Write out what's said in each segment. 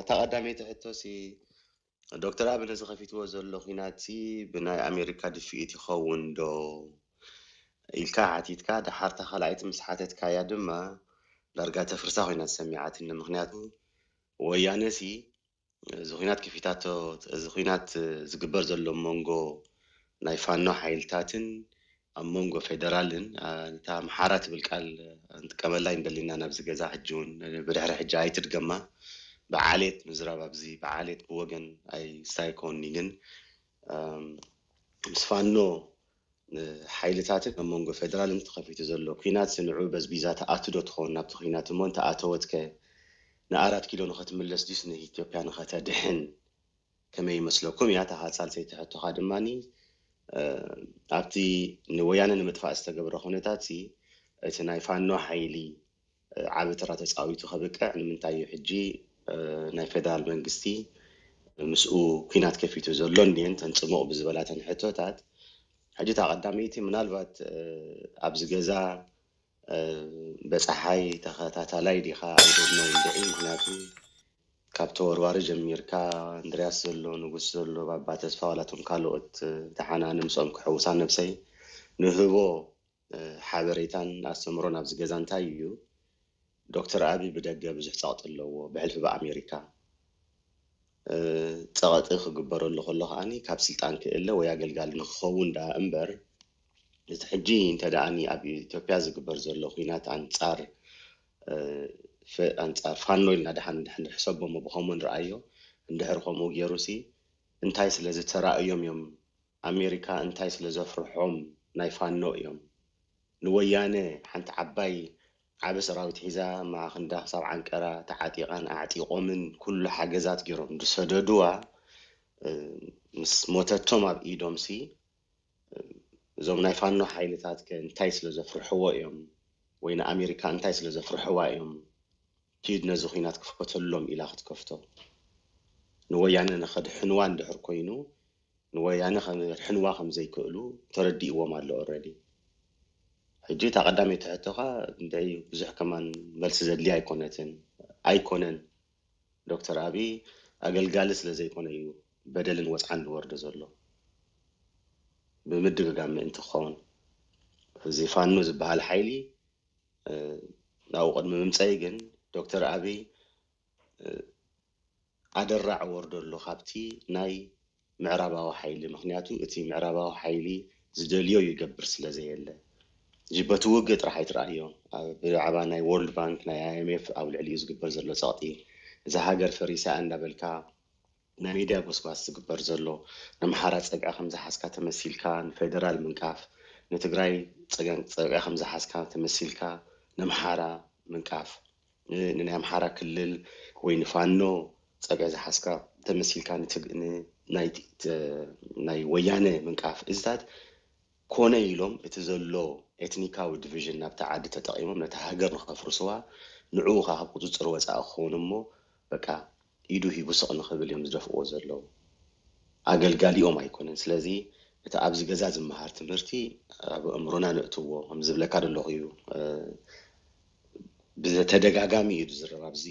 እታ ቀዳመይቲ ሕቶሲ፣ ዶክተር ኣቢ ነዚ ከፊትዎ ዘሎ ኲናትሲ ብናይ ኣሜሪካ ድፍኢት ይኸውን ዶ ኢልካ ሓቲትካ፣ ደሓር እታ ካልኣይቲ ምስ ሓተትካያ ድማ ዳርጋ ተፍርሳ ኮይና ዝሰሚዓትኒ። ምኽንያቱ ወያነሲ እዚ ኲናት ከፊታቶ፣ እዚ ኲናት ዝግበር ዘሎ መንጎ ናይ ፋኖ ሓይልታትን ኣብ መንጎ ፌደራልን፣ አ፣ እታ ኣምሓራ ትብል ቃል ንጥቀመላ ኣይንደሊና ናብዚ ገዛ። ሕጂ እውን ብድሕሪ ሕጂ ኣይትድገማ። ብዓሌት ምዝራብ ኣብዚ ብዓሌት ብወገን ኣይስታይ ከውኒ፣ ግን፣ ኣም፣ ምስ ፋኖ ሓይልታትን ኣብ መንጎ ፌደራልን ተኸፊቱ ዘሎ ኲናት ስንዑ በዝቢዛ ተኣቱ ዶ ትኸውን ናብቲ ኲናት? እሞ እንተኣተወትከ ንኣራት ኪሎ ንኸትምለስ ድዩስ ንኢትዮጵያ ንኸተድሕን? ከመይ ይመስለኩም እያ እታ ሳልሰይቲ ሕቶኻ? ድማኒ፣ እ፣ ኣብቲ ንወያነ ንምጥፋእ ዝተገብረ ኩነታት ሲ፣ እቲ ናይ ፋኖ ሓይሊ፣ እ፣ ዓቢ ተራ ተጻዊቱ ከብቅዕ ንምንታይ እዩ ሕጂ፣ እ፣ ናይ ፌደራል መንግስቲ ምስኡ ኲናት ከፊቱ ዘሎ? እንድየን ተን ጽሙቕ ብዝበላተን ሕቶታት። ሕጂ እታ ቀዳመይቲ፣ ምናልባት፣ እ፣ ኣብዚ ገዛ፣ እ፣ በጻሓይ ተኸታታላይ ዲኻ? ኣይደግሞ እንድዒ፣ ምኽንያቱ ካብ ተወርዋሪ ጀሚርካ፣ እንድርያስ ዘሎ፣ ንጉስ ዘሎ፣ ባባ ተስፋ፣ ዋላቶም ካልኦት፣ እ፣ ተሓናኒ ምስኦም ክሕውሳ ነብሰይ ንህቦ፣ እ፣ ሓበሬታን ኣስተምሮን ኣብዚ ገዛ እንታይ እዩ? ዶክተር ኣቢ ብደገ ብዙሕ ጸቕጢ ኣለዎ፣ ብሕልፊ ብኣሜሪካ፣ እ፣ ጸቕጢ ክግበረሉ ከሎ ከኣኒ ካብ ስልጣን ክእለ ወይ ኣገልጋሊ ንክኸውን ደኣ እምበር፣ እቲ ሕጂ እንተ ደኣኒ ኣብ ኢትዮጵያ ዝግበር ዘሎ ኲናት ኣንጻር፣ እ፣ ፈ-፣ ኣንጻር ፋኖ ኢልና ደሓን እንድሕር ንሕሰቦ እሞ ብኸምኡ ንርኣዮ፣ እንድሕር ከምኡ ገይሩሲ እንታይ ስለ ዝተራእዮም እዮም ኣሜሪካ እንታይ ስለ ዘፍርሖም ናይ ፋኖ እዮም ንወያነ ሓንቲ ዓባይ ዓቢ ሰራዊት ሒዛ ማእኽንዳ ክሳብ ዓንቀራ ተዓጢቓን ኣዕጢቖምን ኩሉ ሓገዛት ገይሮም ዝሰደዱዋ፣ እ፣ ምስ ሞተቶም ኣብ ኢዶምሲ፣ እ፣ እዞም ናይ ፋኖ ሓይልታት ከ እንታይ ስለ ዘፍርሕዎ እዮም? ወይ ንኣሜሪካ እንታይ ስለ ዘፍርሕዋ እዮም? ኪድ ነዚ ኲናት ክፈተሎም ኢላ ክትከፍቶ። ንወያነ ንኸድሕንዋ እንድሕር ኮይኑ፣ ንወያነ ከም ዘድሕንዋ ከም ዘይክእሉ ተረዲእዎም ኣሎ ኦልሬዲ። ሕጂ እታ ቀዳመይቲ ሕቶኻ እንታይ ብዙሕ ከማን መልሲ ዘድልያ ኣይኮነትን፣ ኣይኮነን። ዶክተር ኣቢ ኣገልጋሊ ስለ ዘይኮነ እዩ በደልን ወጽዓን ዝወርዶ ዘሎ። ብምድግጋም ምእንቲ ክኸውን፣ እዚ ፋኖ ዝበሃል ሓይሊ፣ እ፣ ናብኡ ቅድሚ ምምጸይ ግን ዶክተር ኣቢ፣ እ፣ ኣደራዕ ወርዶ ኣሎ ካብቲ ናይ ምዕራባዊ ሓይሊ። ምኽንያቱ እቲ ምዕራባዊ ሓይሊ ዝደልዮ ይገብር ስለ ዘየለ። እዚ በቲ ውግእ ጥራሕ ኣይትረኣዮ። ኣብ ብዛዕባ ናይ ወርልድ ባንክ፣ ናይ ኣይ ኤም ኤፍ ኣብ ልዕሊኡ ዝግበር ዘሎ ጸቕጢ፣ እዛ ሃገር ፈሪሳ እንዳበልካ ናይ ሚድያ ጎስጓስ ዝግበር ዘሎ፣ ነምሓራ ጸግዒ ከም ዝሓዝካ ተመሲልካ ንፌደራል ምንቃፍ፣ ንትግራይ ጸገ-፣ ጸግዒ ከም ዝሓዝካ ተመሲልካ ነምሓራ ምንቃፍ፣ ን-፣ ንናይ ኣምሓራ ክልል ወይ ንፋኖ ጸግዒ ዝሓዝካ ተመሲልካ ንትግ-፣ ን-፣ ናይ ት-፣ ት-፣ ናይ ወያነ ምንቃፍ። እዚታት ኮነ ኢሎም እቲ ዘሎ ኤትኒካዊ ዲቪዥን ናብታ ዓዲ ተጠቒሞም ነታ ሃገር ንኸፍርስዋ፣ ንዕኡ ኸዓ ካብ ቁጽጽር ወጻኢ ክኸውን እሞ፣ በቃ ኢዱ ሂቡ ስቕ ንኽብል እዮም ዝደፍእዎ ዘለዉ። ኣገልጋሊኦም ኣይኮነን። ስለዚ እቲ ኣብዚ ገዛ ዝመሃር ትምህርቲ ኣብ ኣእምሮና ነእትዎ፣ ከም ዝብለካ ዘለኹ እዩ። እ፣ ብተደጋጋሚ እዩ ዝዝረብ ኣብዚ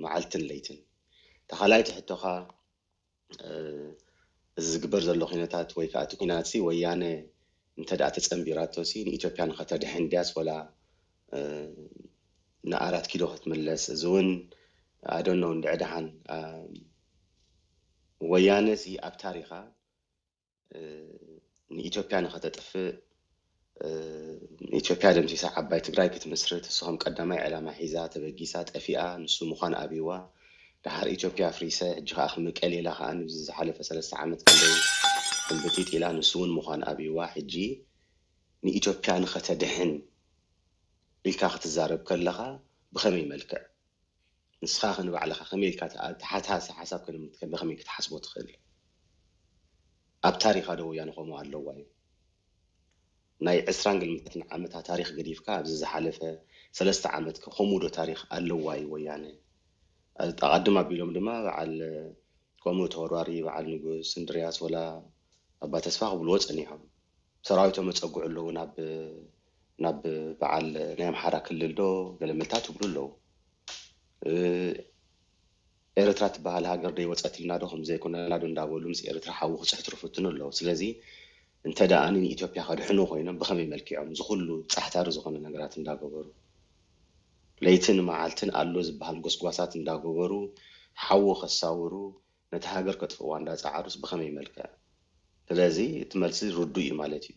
መዓልትን ለይትን። እታ ካልኣይቲ ሕቶኻ፣ እ፣ እዚ ዝግበር ዘሎ ኩነታት ወይ ከዓ እቲ ኩናትሲ ወያነ እንተ ደኣ ተጸንቢራቶሲ ንኢትዮጵያ ንኸተድሕን ድያስ ወላ፣ እ፣ ንኣራት ኪሎ ክትምለስ? እዚ እውን ኣዶኖ እንድዒ ደሓን፣ እ፣ ወያነሲ ኣብ ታሪኻ፣ እ፣ ንኢትዮጵያ ንኸተጥፍእ፣ እ፣ ንኢትዮጵያ ደምሲሳ ዓባይ ትግራይ ክትምስርት፣ እሱ ከም ቀዳማይ ዕላማ ሒዛ ተበጊሳ ጠፊኣ፣ ንሱ ምዃን ኣብይዋ። ደሓር ኢትዮጵያ ኣፍሪሰ፣ ሕጂ ኸዓ ክምቀል ኢላ ኸዓ፣ ንብዚ ዝሓለፈ ሰለስተ ዓመት ክንደይ ሕምብጢጥ ኢላ፣ ንሱ እውን ምዃን ኣብይዋ። ሕጂ ንኢትዮጵያ ንኸተድሕን ኢልካ ክትዛረብ ከለኻ፣ ብኸመይ መልክዕ? ንስኻ ኸ ንባዕልኻ ከመይ ኢልካ ትኣ-፣ ትሓ-፣ ትሓ-፣ ሓሳብ ከ ከም-፣ ከመይ ክትሓስቦ ትኽእል? ኣብ ታሪኻ ዶ ወያነ ከምኡ ኣለዋ እዩ? ናይ ዕስራን ግልምታትን ዓመታ ታሪኽ ገዲፍካ፣ ኣብዚ ዝሓለፈ ሰለስተ ዓመት ከ ከምኡ ዶ ታሪኽ ኣለዋ እዩ ወያነ? ኣቐድም ኣቢሎም ድማ በዓል ከምኡ ተወርዋሪ በዓል ንጉስ እንድርያስ ወላ ኣባ ተስፋ ክብልዎ ጸኒሖም። ሰራዊቶም የጸግዑ ኣለዉ ናብ፣ ናብ በዓል ናይ ኣምሓራ ክልል ዶ ገለመልታ ትብሉ ኣለዉ። እ፣ ኤርትራ ትበሃል ሃገር ዶ ይወፀትልና ዶ ከምዘይኮነላ ዶ እንዳበሉ ምስ ኤርትራ ሓዊ ክፅሕትሩ ፍትኑ ኣለዉ። ስለዚ እንተ ደኣ ንኢትዮጵያ ከድሕኑ ኮይኖም ብኸመይ መልክዖም እዚ ኩሉ ፃሕታሪ ዝኾነ ነገራት እንዳገበሩ ለይትን መዓልትን ኣሎ ዝበሃል ጎስጓሳት እንዳገበሩ ሓዊ ከሳውሩ ነቲ ሃገር ከጥፍእዋ እንዳፀዓሩስ ብኸመይ መልክዕ? ስለዚ እቲ መልሲ ርዱእ እዩ ማለት እዩ።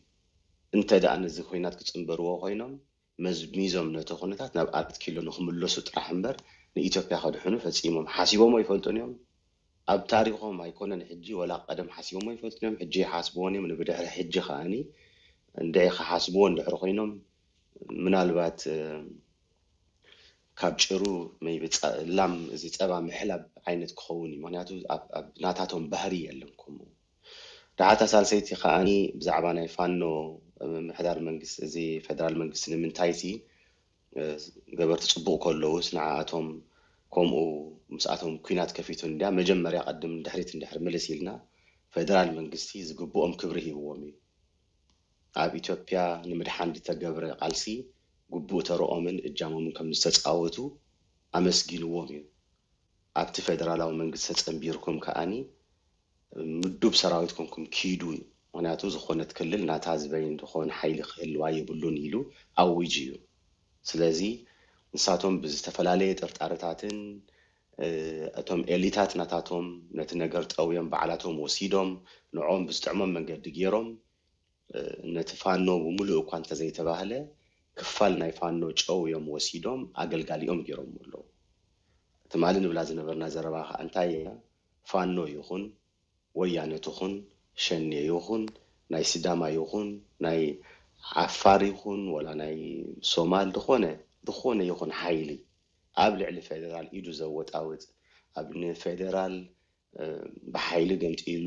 እንተ ደኣ ነዚ ኮይናት ክፅንበርዎ ኮይኖም መዝሚዞም ነቲ ኩነታት ናብ ኣራት ኪሎ ንክምለሱ ጥራሕ እምበር ንኢትዮጵያ ከድሕኑ ፈፂሞም ሓሲቦም ኣይፈልጡን እዮም። ኣብ ታሪኾም ኣይኮነን ሕጂ ወላ ቀደም ሓሲቦም ኣይፈልጡን እዮም። ሕጂ ይሓስብዎን እዮም። ንብድሕሪ ሕጂ ከዓኒ እንድዒ ክሓስብዎ እንድሕሪ ኮይኖም ምናልባት ካብ ጭሩ maybe ላም እዚ ፀባ ምሕላብ ዓይነት ክኸውን እዩ። ምክንያቱ ኣብ ናታቶም ባህሪ የለን ከምኡ። ዳሓታ ሳልሰይቲ ከዓኒ ብዛዕባ ናይ ፋኖ ምምሕዳር መንግስቲ እዚ ፌደራል መንግስቲ ንምንታይ ሲ ገበርቲ ፅቡቕ ከለውስ ንዓኣቶም ከምኡ ምስኣቶም ኩናት ከፊቱ እንድያ መጀመርያ ቅድም ድሕሪት እንድሕር ምልስ ኢልና ፌደራል መንግስቲ ዝግብኦም ክብሪ ሂብዎም እዩ። ኣብ ኢትዮጵያ ንምድሓን ዝተገብረ ቃልሲ ግቡእ ተረኦምን እጃሞምን ከም ዝተፃወቱ ኣመስጊንዎም እዩ። ኣብቲ ፌደራላዊ መንግስቲ ተፀንቢርኩም ከኣኒ ምዱብ ሰራዊት ኮንኩም ኪዱ እዩ። ምክንያቱ ዝኾነት ክልል ናታ ዝበይን ዝኾነ ሓይሊ ክህልዋ የብሉን ኢሉ ኣዊጅ እዩ። ስለዚ ንሳቶም ብዝተፈላለየ ጥርጣረታትን እቶም ኤሊታት ናታቶም ነቲ ነገር ጠውዮም ባዕላቶም ወሲዶም ንዕኦም ብዝጥዕሞም መንገዲ ገይሮም ነቲ ፋኖ ብምሉእ እኳ እንተዘይተባህለ ክፋል ናይ ፋኖ ጨው እዮም ወሲዶም ኣገልጋሊኦም ገይሮም ኣለዉ። ትማሊ ንብላ ዝነበርና ዘረባ ከዓ እንታይ እያ? ፋኖ ይኹን ወያነ ትኹን ሸኔ ይኹን ናይ ሲዳማ ይኹን ናይ ዓፋር ይኹን ወላ ናይ ሶማል ዝኾነ ዝኾነ ይኹን ሓይሊ ኣብ ልዕሊ ፌደራል ኢዱ ዘወጣውጥ ኣብ ንፌደራል ብሓይሊ ገምጢሉ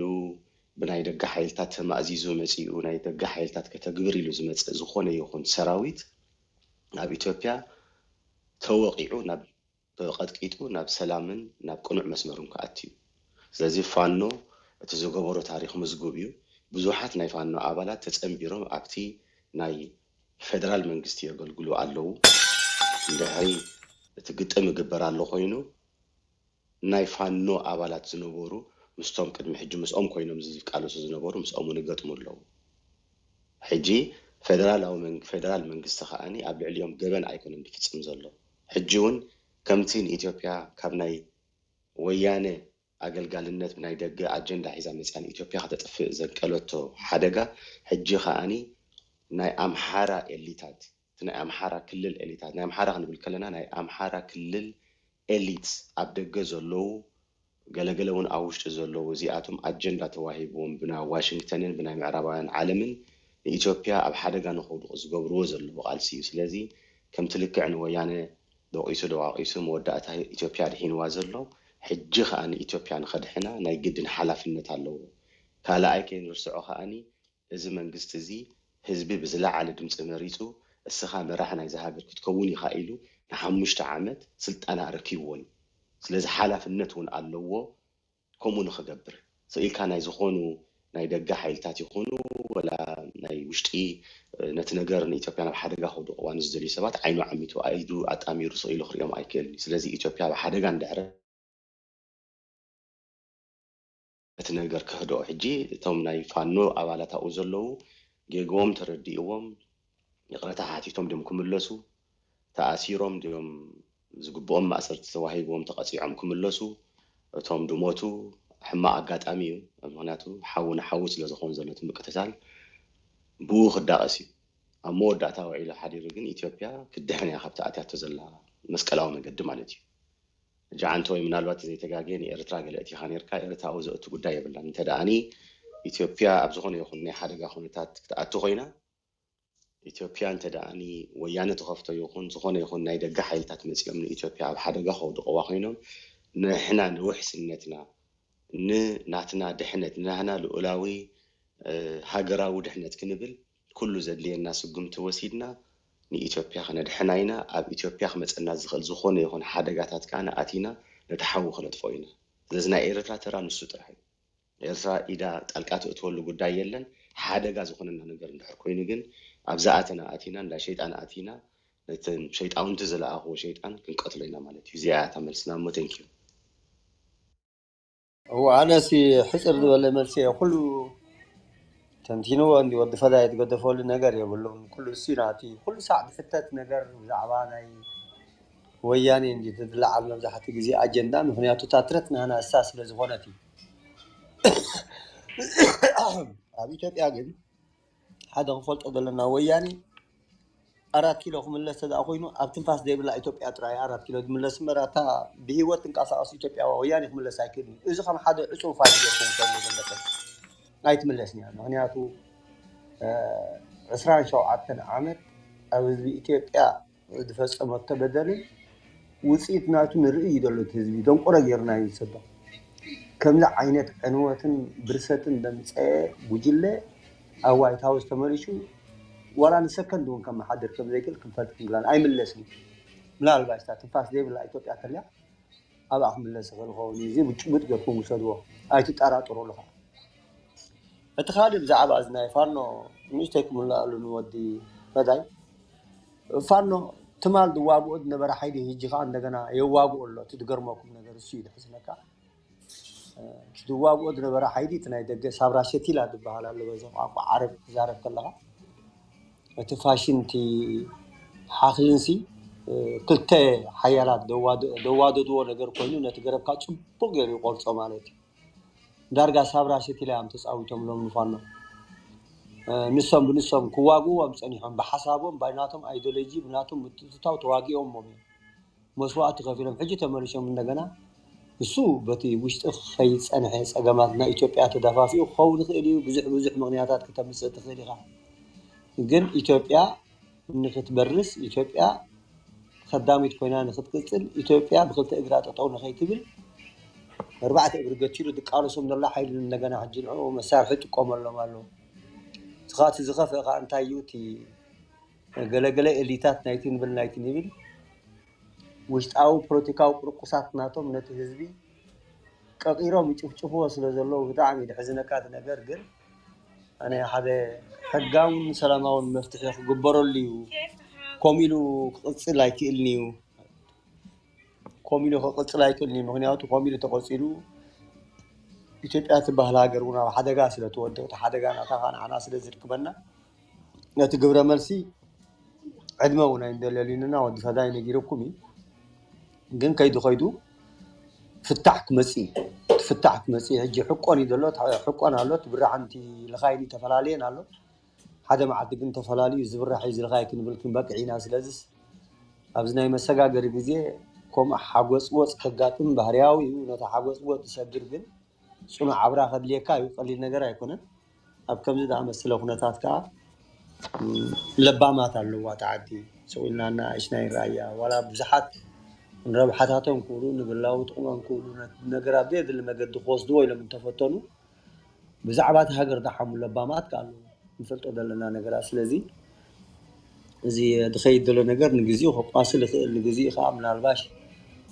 ብናይ ደገ ሓይልታት ተማእዚዙ መፂኡ ናይ ደገ ሓይልታት ከተግብር ኢሉ ዝመፅእ ዝኾነ ይኹን ሰራዊት ኣብ ኢትዮጵያ ተወቂዑ ናብ ተቐጥቂጡ ናብ ሰላምን ናብ ቅኑዕ መስመርን ክኣቱ እዩ። ስለዚ ፋኖ እቲ ዝገበሮ ታሪኽ ምዝጉብ እዩ። ብዙሓት ናይ ፋኖ ኣባላት ተፀንቢሮም ኣብቲ ናይ ፌደራል መንግስቲ የገልግሉ ኣለዉ። እንድሕሪ እቲ ግጥም ይግበር ኣሎ ኮይኑ ናይ ፋኖ ኣባላት ዝነበሩ ምስቶም ቅድሚ ሕጂ ምስኦም ኮይኖም ዝቃለሱ ዝነበሩ ምስኦም እውን ይገጥሙ ኣለዉ። ሕጂ ፌደራላዊ መንግ- ፌደራል መንግስቲ ከዓኒ ኣብ ልዕሊኦም ገበን ኣይኮነን ዝፍፅም ዘሎ። ሕጂ እውን ከምቲ ንኢትዮጵያ ካብ ናይ ወያነ ኣገልጋልነት ብናይ ደገ ኣጀንዳ ሒዛ መፅያ ንኢትዮጵያ ከተጥፍእ ዘንቀለቶ ሓደጋ ሕጂ ከዓኒ ናይ ኣምሓራ ኤሊታት እቲ ናይ ኣምሓራ ክልል ኤሊታት ናይ ኣምሓራ ክንብል ከለና ናይ ኣምሓራ ክልል ኤሊት ኣብ ደገ ዘለዉ ገለገለ እውን ኣብ ውሽጢ ዘለዉ እዚኣቶም ኣጀንዳ ተዋሂብዎም ብናይ ዋሽንግተንን ብናይ ምዕራባውያን ዓለምን ንኢትዮጵያ ኣብ ሓደጋ ንኸውድቑ ዝገብርዎ ዘለዉ ቃልሲ እዩ። ስለዚ ከምቲ ልክዕ ንወያነ ደቂሱ ደዋቂሱ መወዳእታ ኢትዮጵያ ድሒንዋ ዘሎ ሕጂ ከዓ ንኢትዮጵያ ንኸድሕና ናይ ግድን ሓላፍነት ኣለዎ። ካልኣይ ከይንርስዖ ከዓኒ እዚ መንግስቲ እዚ ህዝቢ ብዝለዓለ ድምፂ መሪፁ እስኻ መራሒ ናይዚ ሃገር ክትከውን ኢኻ ኢሉ ንሓሙሽተ ዓመት ስልጣን ኣረኪብዎ እዩ። ስለዚ ሓላፍነት እውን ኣለዎ ከምኡ ንኽገብር ስኢልካ ናይ ዝኾኑ ናይ ደገ ሓይልታት ይኹኑ ወላ ናይ ውሽጢ ነቲ ነገር ንኢትዮጵያ ናብ ሓደጋ ከውድቕዋ ንዝደልዩ ሰባት ዓይኑ ዓሚቱ ኣይዱ ኣጣሚሩ ስኢሉ ክሪኦም ኣይክእልን እዩ። ስለዚ ኢትዮጵያ ኣብ ሓደጋ እንድሕረ እቲ ነገር ክህድኦ ሕጂ እቶም ናይ ፋኖ ኣባላት ኣብኡ ዘለዉ ጌግኦም ተረዲእዎም ይቕረታ ሓቲቶም ድዮም ክምለሱ ተኣሲሮም ድዮም ዝግብኦም ማእሰርቲ ተዋሂብዎም ተቐፂዖም ክምለሱ እቶም ድሞቱ ሕማቕ ኣጋጣሚ እዩ። ምክንያቱ ሓዊ ንሓዊ ስለ ዝኾን ዘሎ እቲ ምቅትታል ብኡ ክዳቐስ እዩ። ኣብ መወዳእታ ውዒሉ ሓዲሩ ግን ኢትዮጵያ ክድሕን እያ ካብቲ ኣትያቶ ዘላ መስቀላዊ መገዲ ማለት እዩ። ጃዓንተ ወይ ምናልባት ዘይተጋግየ ንኤርትራ ገለ እቲኻ ነርካ ኤርትራ ኣብኡ ዘእቱ ጉዳይ የብላን እንተ ደኣኒ ኢትዮጵያ ኣብ ዝኾነ ይኹን ናይ ሓደጋ ኩነታት ክትኣቱ ኮይና ኢትዮጵያ እንተ ደኣኒ ወያነ ትኸፍቶ ይኹን ዝኾነ ይኹን ናይ ደገ ሓይልታት መፂኦም ንኢትዮጵያ ኣብ ሓደጋ ከውድቕዋ ኮይኖም ንሕና ንውሕስነትና ንናትና ድሕነት ንናህና ልኡላዊ ሃገራዊ ድሕነት ክንብል ኩሉ ዘድልየና ስጉምቲ ወሲድና ንኢትዮጵያ ክነድሕና ኢና። ኣብ ኢትዮጵያ ክመፀና ዝኽእል ዝኾነ ይኹን ሓደጋታት ከዓ ንኣቲና ነቲ ሓዊ ክነጥፍኦ ኢና። ስለዚ ናይ ኤርትራ ተራ ንሱ ጥራሕ እዩ። ኤርትራ ኢዳ ጣልቃ ትእትወሉ ጉዳይ የለን። ሓደጋ ዝኾነና ነገር እንድሕር ኮይኑ ግን ኣብዛ ኣተና ኣቲና እንዳ ሸይጣን ኣቲና ነተን ሸይጣውንቲ ዝለኣኽዎ ሸይጣን ክንቀትሎ ኢና ማለት እዩ። እዚኣ እያ እታ መልስና እሞ thank you። እዋ ኣነሲ ሕፅር ዝበለ መልሲ እየ። ኩሉ ተንቲንዎ እንዲ ወዲ ፈዳይ ትገደፈሉ ነገር የብሉን። ኩሉ እሲ ናቲ ኩሉ ሳዕ ዝሕተት ነገር ብዛዕባ ናይ ወያኔ እንዲ ትልዓል መብዛሕቲ ግዜ ኣጀንዳ። ምክንያቱ እታ ትረት ናህና እሳ ስለ ዝኾነት እዩ። ኣብ ኢትዮጵያ ግን ሓደ ክፈልጦ ዘለና ወያኔ ኣራት ኪሎ ክምለስ ተደኣ ኮይኑ ኣብ ትንፋስ ዘይብላ ኢትዮጵያ ጥራይ ኣራት ኪሎ ዝምለስ እምበር ኣታ ብህይወት ትንቀሳቐስ ኢትዮጵያ ወያኔ ክምለስ ኣይክእልን እዩ። እዚ ከም ሓደ ዕፁብ ፋይል ጌርኩም ውሰድዎ ዘንበጠ ኣይትምለስን እያ። ምክንያቱ ዕስራን ሸውዓተን ዓመት ኣብ ህዝቢ ኢትዮጵያ ዝፈፀመቶ በደልን ውፅኢት ናቱ ንርኢ እዩ ዘሎ እቲ ህዝቢ ደንቆሮ ጌርና እዩ ዝሰዶ። ከምዚ ዓይነት ዕንወትን ብርሰትን ደምፀአ ጉጅለ ኣብ ዋይት ሃውስ ተመሊሱ ዋላ ንሰከንድ እውን ከመሓድር ከም ዘይክእል ክንፈልጥ ክንግላል ኣይምለስን። ምናልባሽ እታ ትንፋስ ዘይብላ ኢትዮጵያ ተልያ ኣብኣ ክምለስ ይኽእል ይኸውን እዩ። እዚ ብጭቡጥ ገርኩም ውሰድዎ ኣይትጠራጥሩ ኣለኻ። እቲ ካልእ ብዛዕባ እዚ ናይ ፋኖ ንእሽተይ ክምልኣሉ ንወዲ ፈዳይ ፋኖ ትማል ዝዋግኦ ዝነበረ ሓይሊ ህጂ ከዓ እንደገና የዋግኦ ኣሎ። እቲ ዝገርመኩም ነገር እሱ እዩ ዝሕዝነካ። ዝዋግኦ ዝነበረ ሓይሊ እቲ ናይ ደገ ሳብራ ሸቲላ ዝበሃል ኣሎ በዚ ቋንቋ ዓረብ ክዛረብ ከለኻ እቲ ፋሽን እቲ ሓኽልንሲ ክልተ ሓያላት ዘዋደድዎ ነገር ኮይኑ ነቲ ገረብካ ፅቡቅ ገይሩ ይቆርፆ ማለት እዩ። ዳርጋ ሳብራ ሸቲላ እዮም ተፃዊቶምሎም ንፋኖ። ንሶም ብንሶም ክዋግእዎም ፀኒሖም ብሓሳቦም ብናቶም ኣይዲዮሎጂ ብናቶም ምትእትታው ተዋጊኦሞም እዮም። መስዋእቲ ከፊሎም ሕጂ ተመሊሶም እንደገና እሱ በቲ ውሽጢ ክኸይድ ዝፀንሐ ፀገማት ናይ ኢትዮጵያ ተደፋፊኡ ክኸውን ይኽእል እዩ። ብዙሕ ብዙሕ ምኽንያታት ክተምፅእ ትኽእል ኢኻ። ግን ኢትዮጵያ ንክትበርስ ኢትዮጵያ ከዳሚት ኮይና ንክትቅፅል ኢትዮጵያ ብክልተ እግራ ጠጠው ንከይትብል ኣርባዕተ እግሪ ገቲሩ ዝቃለሶም ዘሎ ሓይሊ እንደገና ሕጂ ንዕኡ መሳርሒ ይጥቀመሎም ኣሎ። እቲ ከዓ እቲ ዝኸፍአ ከዓ እንታይ እዩ እቲ ገለገለ ኤሊታት ናይቲ ንብል ናይቲ ንብል ውሽጣዊ ፖለቲካዊ ቁርቁሳት ናቶም ነቲ ህዝቢ ቀቂሮም ይጭፍጭፍዎ ስለ ዘለዉ ብጣዕሚ እዩ ዘሕዝነካ እቲ ነገር። ግን ኣነ ሓደ ሕጋውን ሰላማውን መፍትሒ ክግበረሉ እዩ። ከምኡ ኢሉ ክቕፅል ኣይክእልን እዩ። ከምኡ ኢሉ ክቕፅል ኣይክእልን እዩ። ምክንያቱ ከምኡ ኢሉ ተቐፂሉ ኢትዮጵያ ትበሃል ሃገር እውን ኣብ ሓደጋ ስለ ትወድቕ እቲ ሓደጋ ናታ ከዓ ንዓና ስለ ዝርክበና ነቲ ግብረ መልሲ ዕድመ እውን ኣይንደለልዩንና ወዲ ፈዳይ ነጊረኩም እዩ። ግን ከይዱ ከይዱ ፍታሕ ክመፅእ እዩ። እቲ ፍታሕ ክመፅእ እዩ። ሕጂ ሕቆን እዩ ዘሎ። እቲ ሕቆን ኣሎ። እቲ ብራሕን እቲ ልኻይን እዩ ተፈላለየን ኣሎ። ሓደ መዓልቲ ግን ተፈላለዩ ዝብራሕ እዩ ዝልኻይ ክንብል ክንበቅዕ ኢና። ስለዚስ ኣብዚ ናይ መሰጋገሪ ግዜ ከምኡ ሓጎፅጎፅ ከጋጥም ባህርያዊ እዩ። ነቲ ሓጎፅጎፅ ዝሰግር ግን ፅኑዕ ኣብራ ከድልየካ እዩ። ቀሊል ነገር ኣይኮነን። ኣብ ከምዚ ዝኣመሰለ ኩነታት ከዓ ለባማት ኣለዋ እታ ዓዲ። ስቕ ኢልና እናኣእሽና ይረኣያ። ዋላ ብዙሓት ንረብሓታቶም ክብሉ ንግላዊ ጥቕሞም ክብሉ ነቲ ነገር ኣብ ዘየድሊ መገዲ ክወስድዎ ኢሎም እንተፈተኑ ብዛዕባ እቲ ሃገር ዝሓሙ ለባማት ከዓ ኣለዉ። ንፈልጦ ዘለና ነገራት። ስለዚ እዚ ዝኸይድ ዘሎ ነገር ንግዚኡ ከቋስል ይኽእል፣ ንግዚኡ ከዓ ምናልባሽ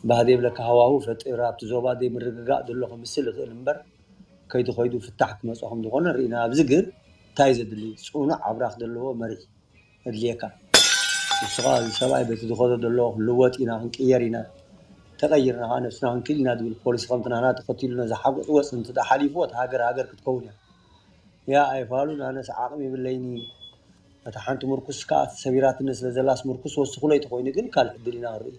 ባህደ ይብለካ ሃዋሁ ፈጢሩ ኣብቲ ዞባ ዘይምርግጋእ ዘሎ ክምስል ይኽእል እምበር ከይዱ ከይዱ ፍታሕ ክመፅእ ከም ዝኾነ ርኢና። ኣብዚ ግን እንታይ ዘድሊ ፅኑዕ ኣብራኽ ዘለዎ መሪሕ ኣድልየካ። ንስኻ እዚ ሰብኣይ በቲ ዝኸዶ ዘሎ ክንልወጥ ኢና ክንቅየር ኢና ተቐይርና ከዓ ነብስና ክንክእል ኢና ዝብል ፖሊሲ ከምቲ ናህና ተኸቲሉ ነዚ ሓጎፅ ወፅ እንተ ሓሊፍዎ እቲ ሃገር ሃገር ክትከውን እያ። ያ ኣይፋሉን ኣነስ ዓቕሚ የብለይን እዩ። እታ ሓንቲ ምርኩስ ከዓ ሰቢራትኒ ስለ ዘላስ ምርኩስ ወስኹለይ ተኮይኑ ግን ካልእ ዕድል ኢና ክንርኢ።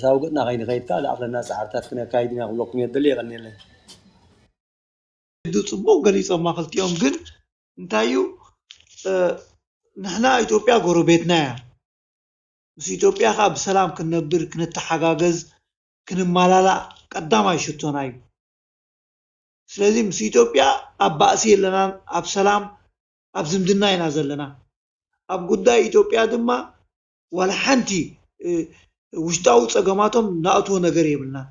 ሳውግጥና ከይንኸይድ ከዓ ዝኣኽለና ፃዕርታት ክነካይድ ኢና ክብለኩም እየ። ደሊ የቐንየለይ። ዱ ፅቡቅ ገሊፆማ ክልቲኦም ግን እንታይ እዩ ንሕና ኢትዮጵያ ጎረቤትና እያ። ምስ ኢትዮጵያ ከዓ ብሰላም ክንነብር ክንተሓጋገዝ ክንመላላእ ቀዳማይ ሽቶና እዩ። ስለዚ ምስ ኢትዮጵያ ኣብ ባእሲ የለናን፣ ኣብ ሰላም ኣብ ዝምድና ኢና ዘለና። ኣብ ጉዳይ ኢትዮጵያ ድማ ዋላ ሓንቲ ውሽጣዊ ፀገማቶም ንኣትዎ ነገር የብልናን።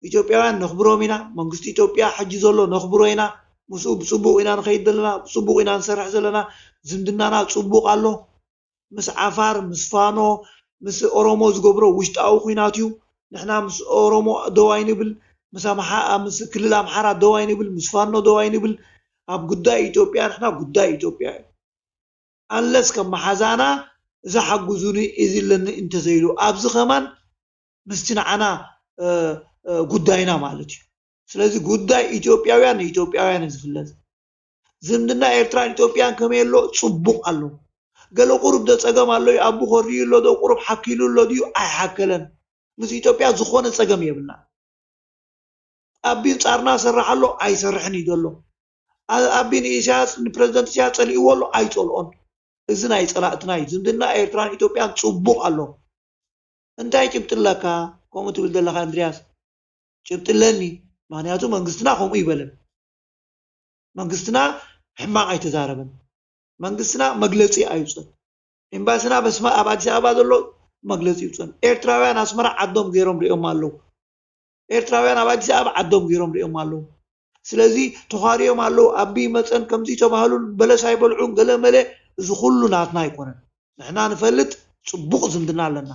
ኢትዮጵያውያን ነኽብሮም ኢና። መንግስቲ ኢትዮጵያ ሕጂ ዘሎ ነኽብሮ ኢና። ምስኡ ብፅቡቕ ኢና ንኸይድ ዘለና፣ ብፅቡቕ ኢና ንሰርሕ ዘለና። ዝምድናና ፅቡቕ ኣሎ። ምስ ዓፋር፣ ምስ ፋኖ፣ ምስ ኦሮሞ ዝገብሮ ውሽጣዊ ኹናት እዩ። ንሕና ምስ ኦሮሞ ደው ኣይንብል፣ ምስ ኣምሓ ምስ ክልል ኣምሓራ ደው ኣይንብል፣ ምስ ፋኖ ደው ኣይንብል። ኣብ ጉዳይ ኢትዮጵያ ንሕና ጉዳይ ኢትዮጵያ እዩ። ኣንለስ ከም መሓዛና እዚ ሓጉዙኒ እዚ ኣለኒ እንተዘይሉ ኣብዚ ከማን ምስቲ ንዓና ጉዳይና ማለት እዩ። ስለዚ ጉዳይ ኢትዮጵያውያን ንኢትዮጵያውያን እዩ ዝፍለጥ። ዝምድና ኤርትራን ኢትዮጵያን ከመይ ኣሎ? ጽቡቕ ኣሎ። ገለ ቁሩብ ዶ ጸገም ኣሎ እዩ? ኣቢ ኮርዩ ኣሎ ዶ? ቁሩብ ሓኪሉ ኣሎ ድዩ? ኣይሓከለን። ምስ ኢትዮጵያ ዝኾነ ጸገም የብልና። ኣቢ ጻርና ሰርሕ ኣሎ ኣይሰርሕን እዩ ዘሎ። ኣቢ ንኢሳያስ ንፕረዚደንት ኢሳያስ ጸሊእዎ ኣሎ ኣይጸልኦን። እዚ ናይ ጸላእትና እዩ። ዝምድና ኤርትራን ኢትዮጵያን ጽቡቕ ኣሎ። እንታይ ጭብጢ ኣለካ ከምኡ ትብል ዘለኻ እንድርያስ? ጭብጢ ኣለኒ። ምክንያቱ መንግስትና ከምኡ ይበለን። መንግስትና ሕማቕ ኣይተዛረበን። መንግስትና መግለጺ ኣይውፅን። ኤምባስና በስመ ኣብ ኣዲስ ኣበባ ዘሎ መግለጺ ይውፅን። ኤርትራውያን ኣስመራ ዓዶም ገይሮም ሪኦም ኣለዉ። ኤርትራውያን ኣብ ኣዲስ ኣበባ ዓዶም ገይሮም ሪኦም ኣለዉ። ስለዚ ተዃሪዮም ኣለዉ። ኣቢ መፀን ከምዚ ተባህሉን በለስ ኣይበልዑን ገለ መለ፣ እዚ ኩሉ ናትና ኣይኮነን። ንሕና ንፈልጥ ፅቡቕ ዝምድና ኣለና።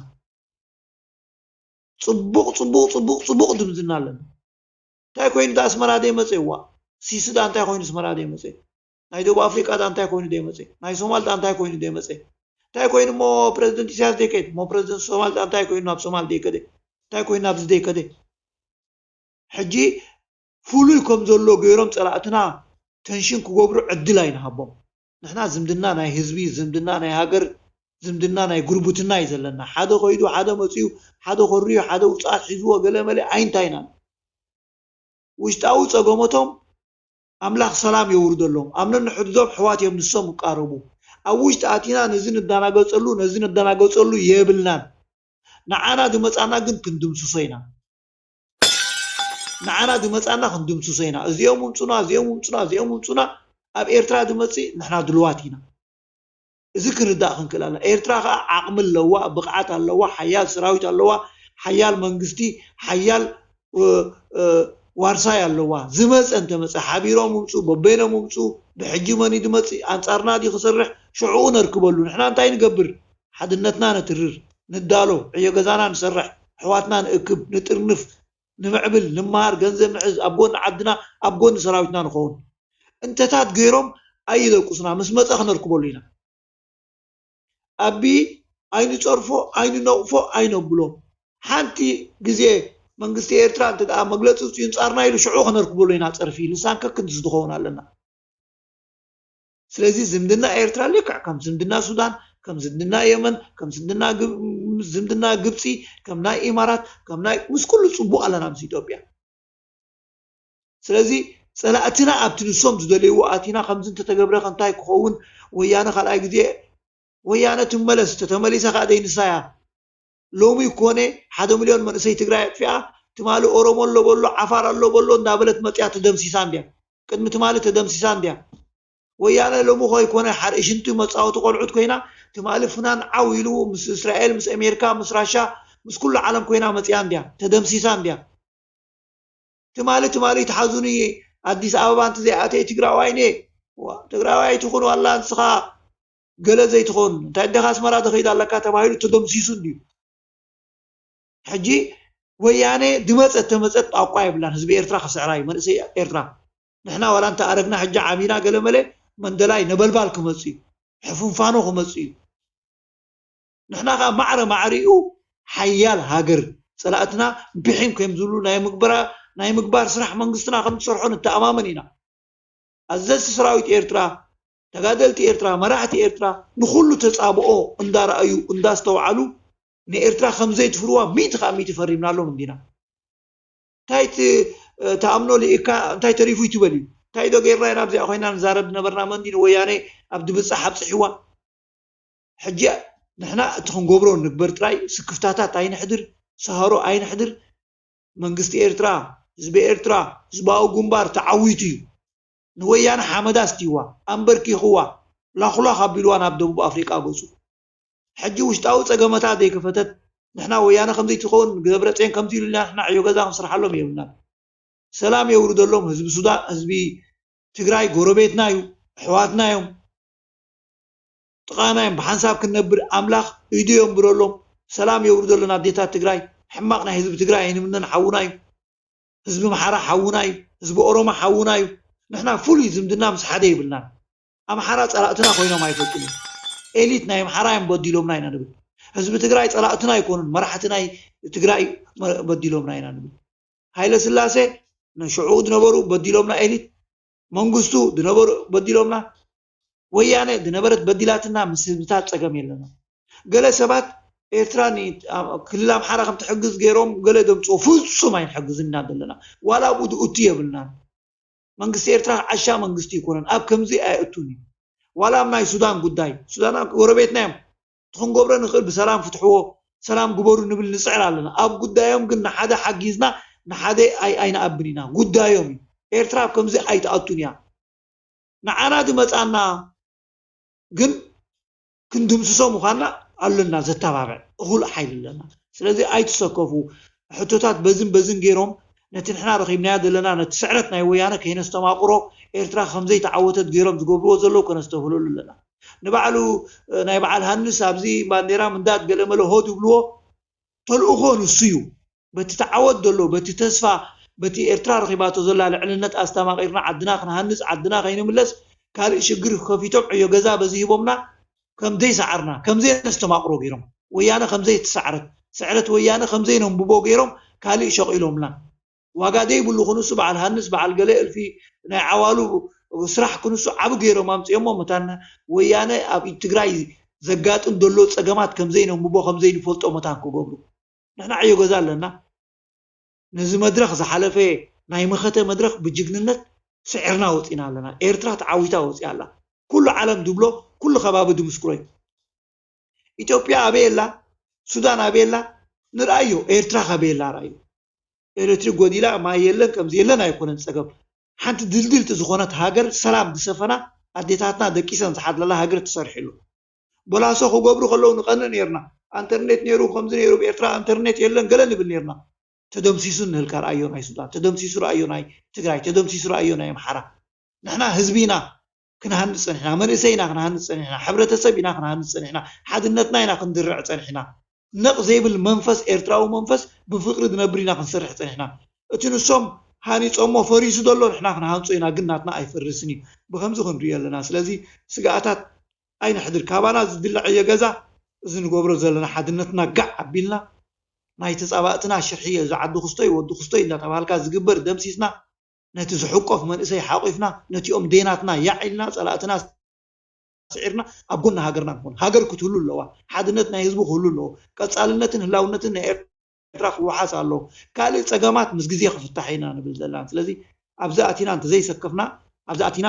ፅቡቕ ፅቡቕ ፅቡቕ ፅቡቕ ዝምድና ኣለና። እንታይ ኮይኑ ዳ ኣስመራ ደይመፀ? ዋ ሲሱ ዳ እንታይ ኮይኑ ኣስመራ ደይመፀ? ናይ ደቡብ ኣፍሪቃ ዳ እንታይ ኮይኑ ደይመፀ? ናይ ሶማል ዳ እንታይ ኮይኑ ደይመፀ? እንታይ ኮይኑ እሞ ፕረዚደንት ኢሳያስ ደይከይድ? እሞ ፕረዚደንት ሶማል ዳ እንታይ ኮይኑ ናብ ሶማል ደይከደ? እንታይ ኮይኑ ናብዚ ደይከደ? ሕጂ ፍሉይ ከም ዘሎ ገይሮም ጸላእትና ተንሽን ክገብሩ ዕድል ኣይንሃቦም። ንሕና ዝምድና ናይ ህዝቢ፣ ዝምድና ናይ ሃገር፣ ዝምድና ናይ ጉርብትና እዩ ዘለና። ሓደ ከይዱ፣ ሓደ መጺኡ፣ ሓደ ኮርዩ፣ ሓደ ውጽኣት ሒዝዎ፣ ገለ መለ ኣይንታይናን። ውሽጣዊ ጸገሞቶም ኣምላኽ ሰላም የውርደሎም። ኣብ ነንሕድዶም ኣሕዋት እዮም ንሶም ይቃረቡ። ኣብ ውሽጢ ኣቲና ነዚ ንደናገጸሉ፣ ነዚ ንደናገጸሉ የብልናን። ንዓና ዝመጻና ግን ክንድምስሶ ኢና። ንዓና ዝመጻና ክንድምስሶ ኢና። እዚኦም ውምጹና፣ እዚኦም ውምጹና፣ እዚኦም ውምጹና፣ ኣብ ኤርትራ ዝመጽእ ንሕና ድልዋት ኢና። እዚ ክንርዳእ ክንክእል ኣለና። ኤርትራ ከኣ ዓቕሚ ኣለዋ፣ ብቕዓት ኣለዋ፣ ሓያል ሰራዊት ኣለዋ፣ ሓያል መንግስቲ፣ ሓያል እ፣ እ፣ ዋርሳይ ኣለዋ። ዝመጸ እንተመጸ ሓቢሮም ውምጹ፣ በበይኖም ውምጹ፣ ብሕጂ መን እዩ ዝመጽእ? ኣንጻርና ድዩ ክሰርሕ? ሽዕኡ ነርክበሉ። ንሕና እንታይ ንገብር? ሓድነትና ነትርር፣ ንዳሎ፣ ዕዮ ገዛና ንሰርሕ፣ ኣሕዋትና ንእክብ፣ ንጥርንፍ፣ ንምዕብል፣ ንመሃር፣ ገንዘብ ንሕዝ፣ ኣብ ጎኒ ዓድና፣ ኣብ ጎኒ ሰራዊትና ንኸውን። እንተታት ገይሮም ኣይደቁሱና፣ ምስ መጸ ክነርክበሉ ኢና። ኣቢ ኣይንጸርፎ፣ ኣይንነቕፎ፣ ኣይነብሎ። ሓንቲ ግዜ መንግስቲ ኤርትራ እንተ ደኣ መግለጺ ኣውጺኡ ኣንጻርና ኢሉ ሽዑ ክነርክበሉ ኢና ጸርፊ። ልሳን ከክንድስ ዝኸውን ኣለና። ስለዚ ዝምድና ኤርትራ ልክዕ ከም ዝምድና ሱዳን፣ ከም ዝምድና የመን፣ ከም ዝምድና ግብ-፣ ዝምድና ግብጺ፣ ከም ናይ ኢማራት፣ ከም ናይ ምስ ኩሉ ጽቡቕ ኣለና ምስ ኢትዮጵያ። ስለዚ ጸላእትና ኣብቲ ንሶም ዝደልይዎ ኣቲና ከምዚ እንተተገብረ ከ እንታይ ክኸውን? ወያነ ካልኣይ ግዜ ወያነ ትመለስ፣ ተተመሊሳ ከኣ ደይንሳ እያ። ሎሚ ኮነ ሓደ ሚልዮን መንእሰይ ትግራይ ኣጥፊኣ፣ ትማሊ ኦሮሞ ኣሎ በሎ፣ ዓፋር ኣሎ በሎ እንዳበለት መጽያ ተደምሲሳ እንድያ። ቅድሚ ትማሊ ተደምሲሳ እንድያ። ወያነ ሎሚ ኮይኮነ ሓርኢ ሽንቲ መጻወቲ ቆልዑት ኮይና፣ ትማሊ ፍናን ዓው ኢሉ ምስ እስራኤል፣ ምስ ኣሜሪካ፣ ምስ ራሻ፣ ምስ ኩሉ ዓለም ኮይና መጽያ እንድያ። ተደምሲሳ እንድያ። ትማሊ ትማሊ ትሓዙኒ ኣዲስ ኣበባ እንተ ዘይኣተየ ትግራዋይ ኔ። ዋ፣ ትግራዋይ ኣይትኹን ዋላ ንስኻ ገለ ዘይትኾን። እንታይ ደኻ ኣስመራ ተኸይድ ኣለካ ተባሂሉ ተደምሲሱ እንድዩ። ሕጂ ወያነ ድመጸት ተመጸት ጣቋ የብላን። ህዝቢ ኤርትራ ክስዕራ እዩ፣ መንእሰይ ኤርትራ። ንሕና ዋላ እንተ ኣረግና ሕጂ ዓቢና ገለ መለ መንደላይ ነበልባል ክመጽእ እዩ፣ ሕፍንፋኖ ክመጽእ እዩ። ንሕና ከኣ ማዕረ ማዕሪኡ ሓያል ሃገር ጸላእትና ብሒም ከም ዝብሉ ናይ ምግበራ-፣ ናይ ምግባር ስራሕ መንግስትና ከም ትሰርሖ ንተኣማመን ኢና። ኣዘዝቲ ሰራዊት ኤርትራ፣ ተጋደልቲ ኤርትራ፣ መራሕቲ ኤርትራ ንኹሉ ተጻብኦ እንዳረኣዩ እንዳስተውዓሉ ንኤርትራ ከም ዘይትፍርዋ ሚእቲ ካብ ሚእቲ ፈሪምናሎም እንዲና። እንታይ ት-፣ ተኣምኖ ልኢካ እንታይ ተሪፉ ይትበል እዩ። እንታይ ዶ ጌርና ኢና ኣብዚኣ ኮይና ንዛረብ ዝነበርና መንዲ ንወያነ ኣብ ድብጻሕ ኣብጽሕዋ። ሕጂ ንሕና እቲ ክንገብሮ ንግበር ጥራይ፣ ስክፍታታት ኣይንሕድር፣ ሰሃሮ ኣይንሕድር። መንግስቲ ኤርትራ፣ ህዝቢ ኤርትራ፣ ህዝባዊ ግንባር ተዓዊቱ እዩ። ንወያነ ሓመዳ ኣስትይዋ፣ ኣንበርኪኽዋ፣ ላኹላኽ ኣቢልዋ ናብ ደቡብ ኣፍሪቃ ገጹ። ሕጂ ውሽጣዊ ጸገመታ ዘይከፈተት፣ ንሕና ወያነ ከምዚ ትኸውን፣ ደብረጽዮን ከምዚ ኢሉና፣ ንሕና ዕዮ ገዛ ክንስርሓሎም የብልናን። ሰላም የውርደሎም። ህዝቢ ሱዳን፣ ህዝቢ ትግራይ ጎረቤትና እዩ፣ ኣሕዋትና እዮም። ጥቓና እዮም። ብሓንሳብ ክንነብር ኣምላኽ ኢዱ የንብረሎም። ሰላም የውርደሎም ኣዴታት ትግራይ። ሕማቕ ናይ ህዝቢ ትግራይ ኣይንምነን፣ ሓውና እዩ። ህዝቢ ኣምሓራ ሓውና እዩ። ህዝቢ ኦሮሞ ሓውና እዩ። ንሕና ፍሉይ ዝምድና ምስ ሓደ የብልናን። ኣምሓራ ጸላእትና ኮይኖም ኣይፈልጡን እዮም። ኤሊት ናይ ኣምሓራ እዮም በዲሎምና ኢና ንብል። ህዝቢ ትግራይ ጸላእትና ኣይኮኑን፣ መራሕቲ ናይ ትግራይ መ-፣ በዲሎምና ኢና ንብል። ሃይለ ስላሴ ንሽዑ ዝነበሩ በዲሎምና፣ ኤሊት መንግስቱ ዝነበሩ በዲሎምና፣ ወያነ ዝነበረት በዲላትና፣ ምስ ህዝብታት ጸገም የለና። ገለ ሰባት ኤርትራ ን-፣ ክልል ኣምሓራ ከም ትሕግዝ ገይሮም ገለ ደምፅዎ፣ ፍጹም ኣይንሕግዝና ዘለና። ዋላ ብኡ ዝእቱ የብልናን። መንግስቲ ኤርትራ ዓሻ መንግስቲ ይኮነን፣ ኣብ ከምዚ ኣየእቱን እዩ። ዋላ ኣብ ናይ ሱዳን ጉዳይ፣ ሱዳን ጎረቤትና እዮም፣ እቲ ክንገብሮ ንኽእል ብሰላም ፍትሕዎ፣ ሰላም ግበሩ ንብል ንፅዕር ኣለና። ኣብ ጉዳዮም ግን ንሓደ ሓጊዝና ንሓደ ኣይ-፣ ኣይንኣብን ኢና። ጉዳዮም እዩ። ኤርትራ ኣብ ከምዚ ኣይትኣቱን እያ። ንዓና ዝመፃና ግን ክንድምስሶ ምዃንና ኣለና ዘተባብዕ እኹል ሓይሊ ኣለና። ስለዚ ኣይትሰከፉ። ሕቶታት በዝን በዝን ገይሮም ነቲ ንሕና ረኺብናዮ ዘለና ነቲ ስዕረት ናይ ወያነ ከይነስተማቕሮ ኤርትራ ከምዘይተዓወተት ገይሮም ዝገብርዎ ዘለዉ ከነስተብህለሉ ኣለና። ንባዕሉ ናይ በዓል ሃንስ ኣብዚ ባንዴራ ምንዳድ ገለመለ ሆ ዝብልዎ ተልእኾ ንሱ እዩ። በቲ ተዓወት ዘሎ በቲ ተስፋ በቲ ኤርትራ ረኺባቶ ዘላ ልዕልነት ኣስተማቒርና ዓድና ክንሃንፅ ዓድና ከይንምለስ ካልእ ሽግር ከፊቶም ዕዮ ገዛ በዚ ሂቦምና ከም ዘይሰዓርና ከም ዘየነስተማቕሮ ገይሮም ወያነ ከም ዘይተሳዕረት ስዕረት ወያነ ከም ዘይነንብቦ ገይሮም ካልእ ሸቒሎምና ዋጋ ዘይብሉ ክንሱ በዓል ሃንስ በዓል ገለ እልፊ ናይ ዓዋሉ ስራሕ ክንሱ ዓብ ገይሮም ኣምፅኦሞ መታን ወያነ ኣብ ትግራይ ዘጋጥም ዘሎ ፀገማት ከም ዘይነንብቦ ከም ዘይንፈልጦ መታን ክገብሩ ንሕና ዕዮ ገዛ ኣለና። ነዚ መድረኽ ዝሓለፈ ናይ መኸተ መድረኽ ብጅግንነት ስዒርና ወፂና ኣለና። ኤርትራ ተዓዊታ ወፂኣ ኣላ። ኩሉ ዓለም ድብሎ ኩሉ ከባቢ ድምስክሮ እዩ። ኢትዮጵያ ኣበይ ኣላ? ሱዳን ኣበይ ኣላ? ንርኣዮ። ኤርትራ ካበይ ኣላ? ርኣዮ። ኤሌክትሪክ ጎዲላ ማይ የለን ከምዚ የለን ኣይኮነን ፀገም። ሓንቲ ድልድልቲ ዝኾነት ሃገር ሰላም ዝሰፈና ኣዴታትና ደቂሰን ዝሓድረላ ሃገር ትሰርሕ ኣሎ። ቦላሶ ክገብሩ ከለዉ ንቐንእ ነርና። ኣንተርኔት ነይሩ ከምዚ ነይሩ ኣብ ኤርትራ ኣንተርኔት የለን ገለ ንብል ነርና። ተደምሲሱ ንህልካ ረኣዮ ናይ ሱዳን፣ ተደምሲሱ ረኣዮ ናይ ትግራይ፣ ተደምሲሱ ረኣዮ ናይ ኣምሓራ። ንሕና ህዝቢ ኢና ክንሃንፅ ፀኒሕና፣ መንእሰይ ኢና ክንሃንፅ ፀኒሕና፣ ሕብረተሰብ ኢና ክንሃንፅ ፀኒሕና፣ ሓድነትና ኢና ክንድርዕ ፀኒሕና። ነቕ ዘይብል መንፈስ ኤርትራዊ መንፈስ ብፍቕሪ ዝነብር ኢና ክንሰርሕ ፀኒሕና። እቲ ንሶም ሃኒፆሞ ፈሪሱ ዘሎ ንሕና ክንሃንፆ ኢና ግን ናትና ኣይፈርስን እዩ። ብከምዚ ክንሪኦ ኣለና። ስለዚ ስግኣታት ኣይነሕድር። ካባና ዝድለ ዕዮ ገዛ እዚ ንገብሮ ዘለና ሓድነትና ጋዕ ኣቢልና ናይ ተፃባእትና ሽርሒ እዩ። እዚ ዓዲ ክስቶ እዩ ወዲ ክስቶ እዩ እናተባሃልካ ዝግበር ደምሲስና ነቲ ዝሕቆፍ መንእሰይ ሓቂፍና ነቲኦም ደይናትና ያዕ ኢልና ፀላእትና ስዒርና ኣብ ጎኒ ሃገርና ንኾን። ሃገር ክትህሉ ኣለዋ። ሓድነት ናይ ህዝቡ ክህሉ ኣለዎ። ቀፃልነትን ህላውነትን ናይ ኤርትራ ክወሓስ ኣለዎ። ካልእ ፀገማት ምስ ግዜ ክፍታሕ ኢና ንብል ዘለና። ስለዚ ኣብዚ ኣቲና እንተዘይሰከፍና ኣብዚ ኣቲና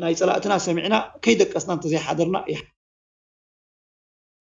ናይ ፀላእትና ሰሚዕና ከይደቀስና እንተዘይሓደርና